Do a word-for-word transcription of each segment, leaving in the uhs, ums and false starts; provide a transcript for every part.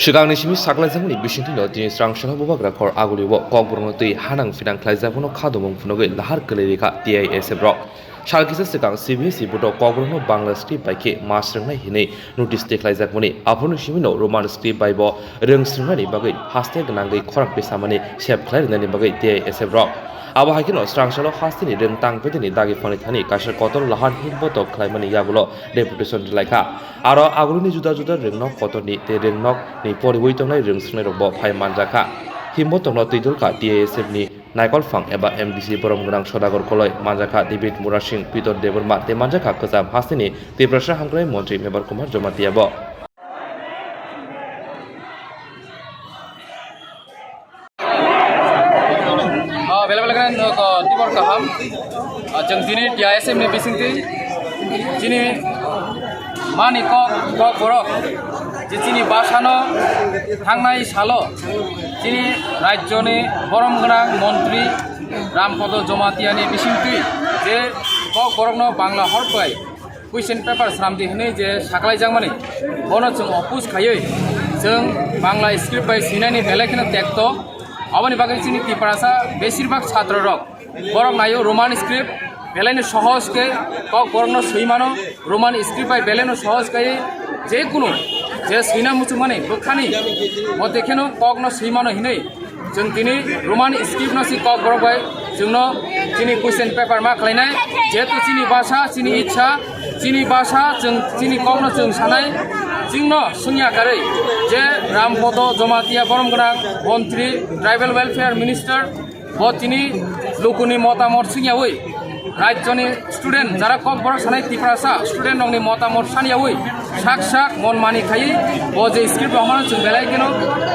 Swkangni simi saklaijakmani bisingtwino tini swrang salo bubagra khor Agulio kokborokno twi hanang phinang khlaijakmano kha domung phunugwi lahar kwlwi rikha T I S F rok. Sal kisa swkang C B S E board o kokborokno Bangla script bai khe ma swrwngnai hinwi notice tikhlaijakmani, aphuruni simino Roman script bai bo rwng swrwngnani bagwi haste gwnangwi khorang pisamani sep khlai rwnani bagwi T I S F rok. Abo hai kheno swrang salo hasteni rwng tang pedeni dagi phani thani kaisa kotor lahar himbotok khlaimani yagulo deputation rwlaikha. Aro Agulini juda juda rwngnok kotorni tei rwngnokni poriwi tongnai rwng swrwngnairokbo phai manjakha. Himbotokno twidulkha T I S F ni Naikolphang eba M D C borom gwnang Sodagar Koloi, manjakha David Murasing, Pitor Debbarma tei manjakha kwcham hasteni Tiprasa Hamkrai Montri Mebar Kumar Jamatia bo. Ah, bela bela khe nok, ah, tibor kaham. Ah, chwng tini T I S F ni bisingtwi chini mani kok, kok borok je chini basano thangnai salo chini rajyoni borom gwnang montri Rampodo Jamatia ni bisingtwi je kok borokno Bangla hor bai question paper sramdi hwnwi je saklaijakmani, bono chwng oppose khaiwi chwng Bangla script bai swinani belai kheno tekto. Aboni bagwi chini Tiprasa besirbak chhatrorok borok naio Roman script belaino sohoj khe kok borokno swi mano, Roman script bai belaino sohoj khe je kunu je swina muchungmani bwkhani mote kheno kokno swi mano hinwi chwng tini Roman script no si kok borok bai chwngno chini question paper ma khlainai, jehetu chini bhasha, chini ichha, chini bhasha, chwng chini kokno chwng sanai, chwngno swngya karwi je Rampodo Jamatia borom gwnang montri, tribal welfare minister, bo tini lukuni motamot swngyawi rajyoni student jara kok borok sanai Tiprasa student rokni motamot sanyawi sak sak mon mani khaiwi bo je script rok mano chwng belai kheno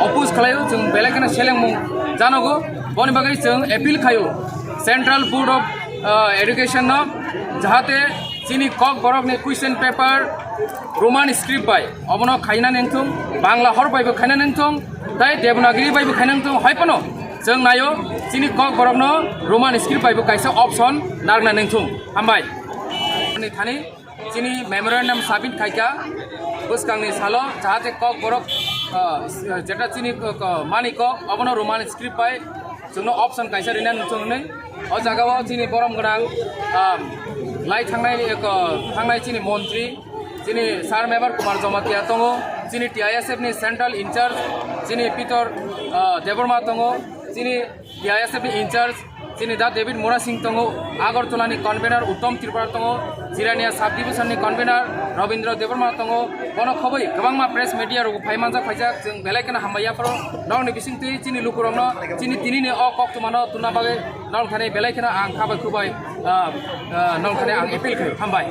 oppose khlaio, chwng belai kheno selengmung janogo. Boni bagwi chwng appeal khaio Central Board of, uh, Education no, jahate chini kok borokni question paper Roman script bai obono khaina nengthung, Bangla hor bai bo khaina nengthung, tai Devanagiri bai bo khaina nengthung, hai phano chwng naio chini kok borokno Roman script bai bo kaisa option narwkna nengthung. Hambai. Ani thani chini memorandum submit khaikha bwskangni salo, jahate kok borok, ah, jeta chini, ah, mani kok obono Roman script bai chwngno option kaisa rina nengthung hinwi. O jagao chini borom gwnang, ah, lai thangnai, ah, thangnai chini montri, chini Sir Mebar Kumar Jamatia tongo, chini T I S F ni central in charge, chini Pitor, ah, Debbarma tongo, chini T I S F ni in charge, chini da David Murasing tongo, Agartala ni convener Uttom Tripura tongo, Jirania sub division ni convener Rabindra Debbarma tongo, bono khobwi kwbangma press media rok phai manjak phaijak, chwng belai kheno hambai yapharo, nokni bisingtwi chini lukurokno, chini tinini o koktwmano tuna bagwi, nok thani belai kheno ang khabai khubai, ah, ah, nok thani ang appeal khaio, hambai.